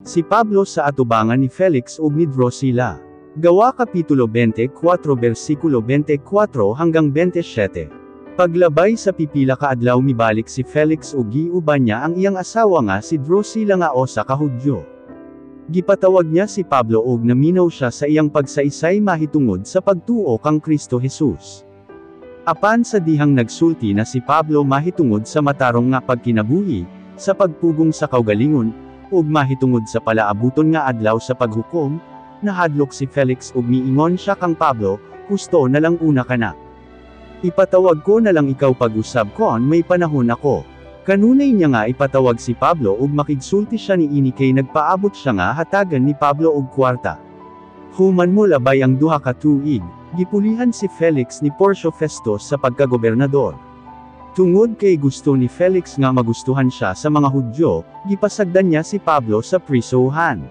Si Pablo sa atubangan ni Felix ug ni Drusilla. Gawa Kapitulo 24 versikulo 24 hanggang 27. Paglabay sa pipila ka adlaw, mibalik si Felix ug giuban niya ang iyang asawa nga si Drusilla nga usa ka Hudyo. Gipatawag niya si Pablo ug naminaw siya sa iyang pagsaysay mahitungod sa pagtuo kang Kristo Jesus. Apan sa dihang nagsulti na si Pablo mahitungod sa matarong nga pagkinabuhi, sa pagpugong sa kaugalingon, ug mahitungod sa palaabuton nga adlaw sa paghukom, nahadlok si Felix ug miingon siya kang Pablo, "Husto na lang una kana. Ipatawag ko na lang ikaw pag-usab kon may panahon ako." Kanunay niya nga ipatawag si Pablo ug makigsulti siya niini kay nagpaabot siya nga hatagan ni Pablo og kwarta. Human mo labay ang 2 ka tuig, gipulihan si Felix ni Porcio Festus sa pagkagobernador. Tungod kay gusto ni Felix nga magustuhan siya sa mga Hudyo, gipasagdan niya si Pablo sa prisohan.